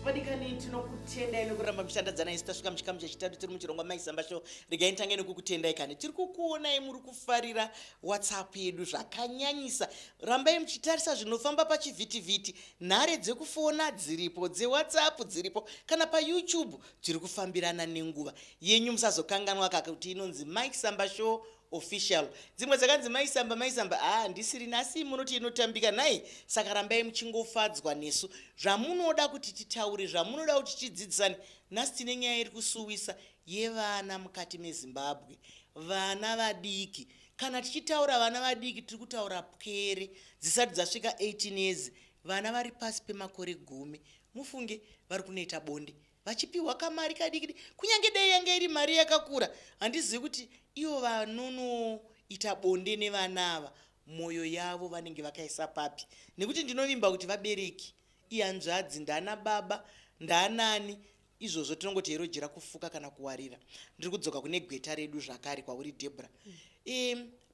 Vadikani, tinokutendai nekuramba muchitandadzana isu. Tasvika muchikamu chechitatu, tiri muchirongwa Maisamba Show. Regai nditange nekukutendai kani tiri kukuonai muri kufarira WhatsApp yedu zvakanyanyisa. Rambai muchitarisa zvinofamba pachivhitivhiti. Nhare dzekufona dziripo, dzeWhatsApp dziripo, kana paYouTube tiri kufambirana nenguva yenyu. Musazokanganwa kaka kuti inonzi Mike Samba Show Official. Dzimwe dzakanzi Maisamba, Maisamba, haa ndisiri nasi, munoti inotambika nhai. Saka rambai muchingofadzwa nesu, zvamunoda kuti titaure, zvamunoda kuti tidzidzisane. Nhasi tine nyaya iri kusuwisa yevana mukati meZimbabwe, vana vadiki. Kana tichitaura vana vadiki, tiri kutaura pwere dzisati dzasvika 18 years, vana vari pasi pemakore 10. Mufunge, vari kunoita bonde vachipiwa kamari kadiki. Kunyange dai yanga iri mari yakakura, handizivi kuti ivo vanonoita bonde nevana ava mwoyo yavo vanenge vakaisa papi, nekuti ndinovimba kuti vabereki, ihanzvadzi, ndana baba, ndaanani izvozvo. Tinongoti herojera kufuka kana kuwarira. Ndiri kudzoka kune gweta redu zvakare, kwauri Debra.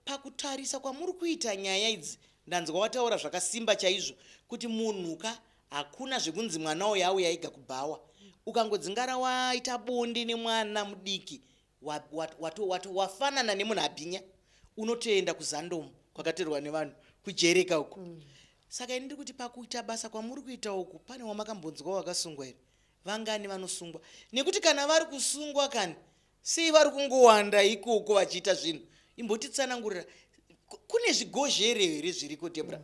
Pakutarisa kwamuri kuita nyaya idzi, ndanzwa wataura zvakasimba chaizvo kuti munhuka hakuna zvekunzi mwana uyu auya ega kubhawa. Ukangodzingara waita bonde nemwana mudiki, wafanana nemunhu abhinya, unotoenda kuzandomu kwakatorwa nevanhu kujereka uku. Saka ini ndiri kuti pakuita basa kwamuri kuita uku, pane wamakambonzwa wakasungwa here? Vangani vanosungwa? Nekuti kana vari kusungwa kani, sei vari kungowanda ikoko vachiita zvinhu? Imbotitsanangurira, kune zvigozhere here zviriko, Debra?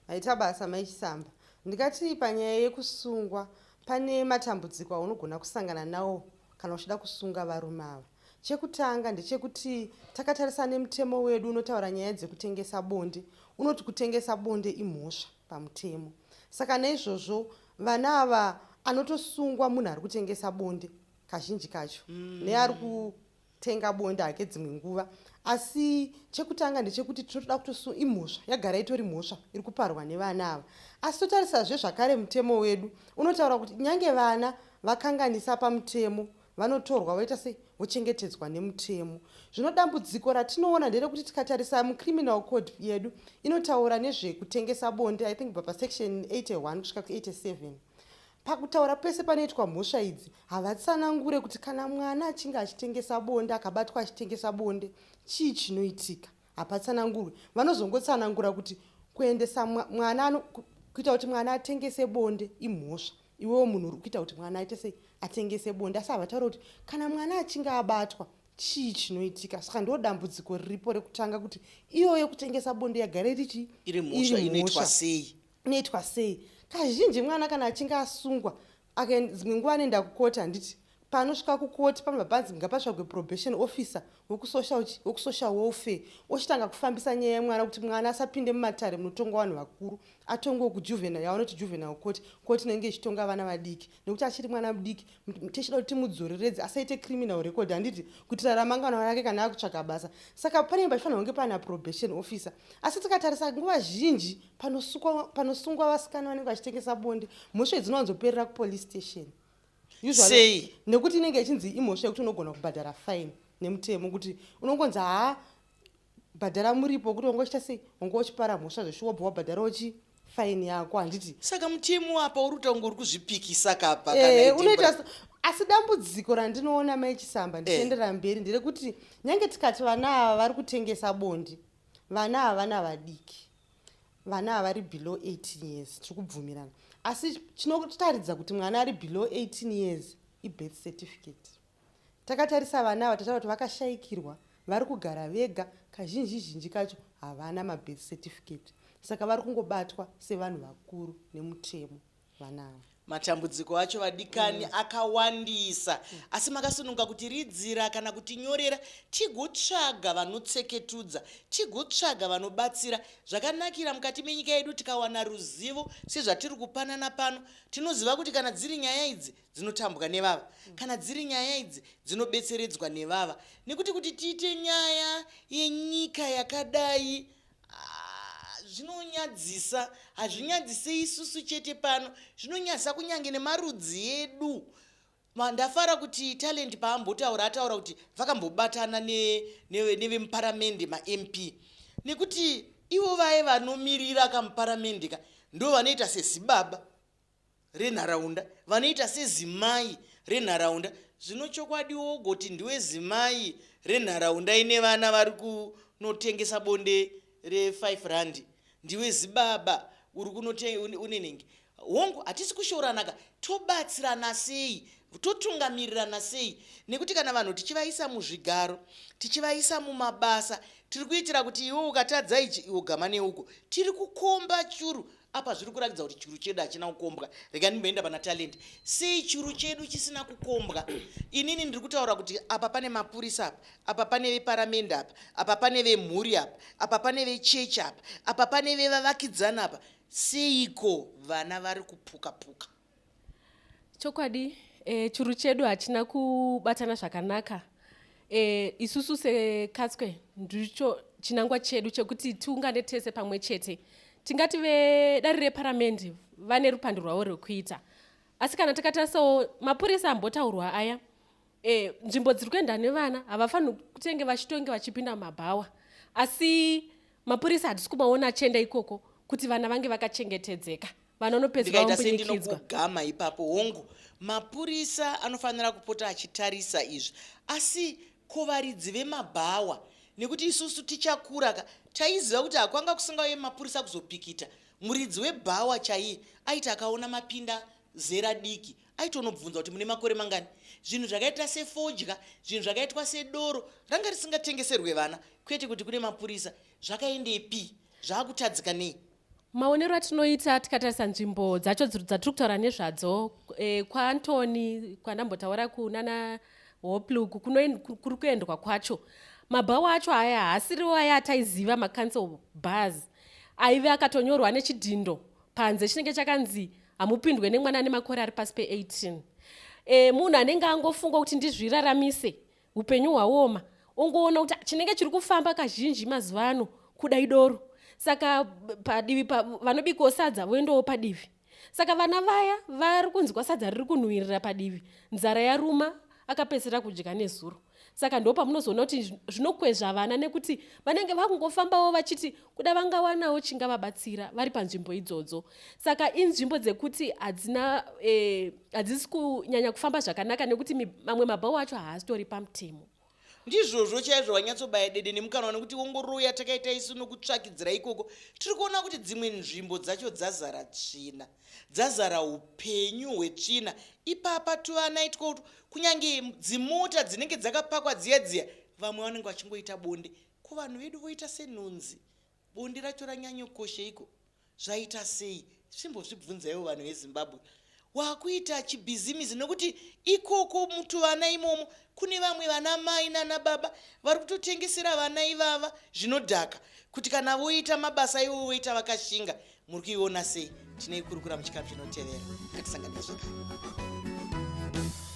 Maita basa, Maichisamba. Ndingati panyaya yekusungwa, pane matambudziko aunogona kusangana nawo kana uchida kusunga varume ava. Chekutanga ndechekuti takatarisa nemutemo wedu unotaura nyaya dzekutengesa bonde, unoti kutengesa bonde imhosva pamutemo. Saka naizvozvo vana ava, anotosungwa munhu ari kutengesa bonde kazhinji kacho neari kutenga bonde hake dzimwe nguva. Asi chekutanga ndechekuti tinotoda kutosu imhosva yagara itori mhosva iri kuparwa nevana ava. Asi totarisazve zvakare mutemo wedu unotaura kuti nyange vana vakanganisa pamutemo, vanotorwa voita sei, vochengetedzwa nemutemo. Zvino dambudziko ratinoona nderekuti tikatarisa muCriminal Code yedu inotaura nezvekutengesa bonde, I think kubva pasection 81 kusvika ku87, pakutaura pese panoitwa mhosva idzi, havatsanangure kuti kana mwana achinge achitengesa bonde, akabatwa achitengesa bonde, chii chinoitika. Hapatsanangurwe. Vanozongotsanangura kuti kuendesa mwana, kuita kuti mwana atengese bonde imhosva, iwewo munhu uri kuita kuti mwana aite sei, atengese bonde. Asi havataura kuti kana mwana achinge abatwa chii chinoitika. Saka ndo dambudziko riripo rekutanga, kuti iyo yekutengesa bonde yagara iri chii? Iri mhosva. Inoitwa sei? Inoitwa sei? Kazhinji mwana kana achinge asungwa, dzimwe nguva anoenda kukoti, handiti? Panosvika kukoti panobva panzi ngapatsvagwe probation officer wekusocial welfare, ochitanga kufambisa nyaya yemwana kuti mwana asapinde mumatare munotongwa vanhu vakuru, atongwe kujuvenile, yavanoti juvenile court, court inenge ichitonga vana vadiki, nekuti achiri mwana mudiki, tichida kuti timudzoreredze asaite criminal record, handiti, kuitira ramangwana rake kana akutsvaga basa. Saka panenge pachifanira kunge pana probation officer. Asi tikatarisa nguva zhinji panosungwa vasikana vanenge vachitengesa bonde, mhosva idzi dzinowanzoperera kupolice station. Sei? Nekuti inenge ichinzi imhosva yekuti unogona kubhadhara fine nemutemo, kuti unongonzi haa, bhadhara muripo, kuti wanga uchiita sei, wanga uchipara mhosva zveshuwa, wobva wabhadharawo chi fine yako, handiti? Saka mutemo apa uri kuita kunge uri kuzvipikisa kapa. Unoita. Asi dambudziko randinoona, Maichisamba, ndichienderera mberi, nderekuti nyange tikati vana ava vari kutengesa bonde, vana ava vana vadiki, vana ava vari below 18 years, tiri kubvumirana. Asi chinotaridza kuti mwana ari below 18 years ibirth certificate. Takatarisa vana ava, tataura kuti vakashayikirwa, vari kugara vega, kazhinji zhinji kacho havana mabirth certificate, saka vari kungobatwa sevanhu vakuru nemutemo vana ava. Matambudziko acho, vadikani, akawandisa, asi makasununga kutiridzira kana kutinyorera, tigotsvaga vanotseketudza, tigotsvaga vanobatsira. Zvakanakira mukati menyika yedu, tikawana ruzivo sezvatiri kupanana pano, tinoziva kuti kana dziri nyaya idzi dzinotambwa nevava, kana dziri nyaya idzi dzinobetseredzwa nevava, nekuti kuti tiite nyaya yenyika yakadai, ah, zvinonyadzisa. Hazvinyadzise isusu chete pano, zvinonyadzisa kunyange nemarudzi edu. Ndafara kuti Talent paambotaura, ataura kuti vakambobatana nevemuparamende, maMP, nekuti ivo vaye vanomirira kamuparamende ka ndo vanoita sezibaba. Renharaunda vanoita sezimai renharaunda. Zvino chokwadi wogoti ndiwe zimai renharaunda ine vana vari kunotengesa bonde re5 rand, ndiwe zibaba uri kunote unenenge. Hongu, hatisi kushoranaka, tobatsirana sei, totungamirirana sei? Nekuti kana vanhu tichivaisa muzvigaro, tichivaisa mumabasa, tiri kuitira kuti iwe ukatadza ichi, iwe gama neuko, tiri kukomba churu. Apa zviri kurakidza kuti churu chedu hachina kukombwa. Rega ndimboenda pana Talent. Sei churu chedu chisina kukombwa? Inini ndiri kutaura kuti apa pane mapurisa, apa apa pane veparamende, apa apa pane vemhuri, apa apa pane vechechi, apa apa pane vevavakidzani, apa seiko vana vari kupuka puka? Chokwadi, churu chedu hachina kubatana zvakanaka. Isusu seKatswe ndicho chinangwa chedu chekuti tiungane tese pamwe chete. Tingati vedare reparamende vane rupando rwavo rwekuita, asi kana tikatarisawo mapurisa ambotaurwa aya, nzvimbo dziri kuenda nevana havafaniri kutenge vachitonge vachipinda mumabhawa, asi mapurisa hatisi kumaona achienda ikoko kuti vana vange vakachengetedzeka. Vana vanopedzisira Ndikaita vambunyikidzwa. Sendinokugama ipapo, hongu, mapurisa anofanira kupota achitarisa izvi, asi ko varidzi vemabhawa? Nekuti isusu tichakura ka, taiziva kuti hakwanga kusingauye mapurisa kuzopikita. Muridzi webhawa chaiye aiti akaona mapinda zera diki, aitonobvunza kuti mune makore mangani. Zvinhu zvakaita sefodya, zvinhu zvakaitwa sedoro, ranga risingatengeserwe vana, kwete kuti kune mapurisa. Zvakaendepi? Zvakutadzika nei? Maonero atinoita tikatarisa nzvimbo dzacho dzatiri kutaura nezvadzo, kwaAntony, kwandambotaura, kunana Hopley, kuri kuendwa kwacho, mabhawa acho aya haasiriwo aya ataiziva, macouncil bars aive akatonyorwa nechidhindo panze chinenge chakanzi hamupindwe nemwana ane makore ari pasi pe18. Munhu anenge angofunga kuti ndizviraramise, upenyu hwaoma, ongoona kuti chinenge chiri kufamba kazhinji mazuva ano kuda idoro, saka padivi pa, vanobikawo sadza voendawo padivi. Saka vana vaya vari kunzwa sadza riri kunhuhwirira padivi, nzara yaruma, akapedzisira kudya nezuro. Saka ndo pamunozoona kuti zvinokwezva vana, nekuti vanenge vakungofambawo vachiti kuda vangawanawo chingavabatsira vari panzvimbo idzodzo. Saka inzvimbo dzekuti hadzina, hadzisi kunyanya kufamba zvakanaka, nekuti mamwe mabhawa acho haasitori pamutemo. Ndizvozvo chaizvo, wanyatsobaya dede nemukanwa, nekuti ongororo yatakaita isu nokutsvakidzira ikoko, tiri kuona kuti dzimwe nzvimbo dzacho dzazara tsvina, dzazara upenyu hwetsvina ipapa. Tuvana itwotwo, kunyange dzimota dzinenge dzakapakwa dziya dziya, vamwe vanenge vachingoita bonde. Ko vanhu vedu voita senhunzi? Bonde racho ranyanyokosheiko? Zvaita sei? Chimbozvibvunzaiwo vanhu veZimbabwe. Wakuita chibhizimisi, nekuti ikoko mutuvana imomo kune vamwe vana mai nana baba vari kutotengesera vana ivava zvinodhaka, kuti kana voita mabasa ivo voita vakashinga. Muri kuiona sei? Tinoikurukura muchikamu chinotevera. Ngatisangane zvakare.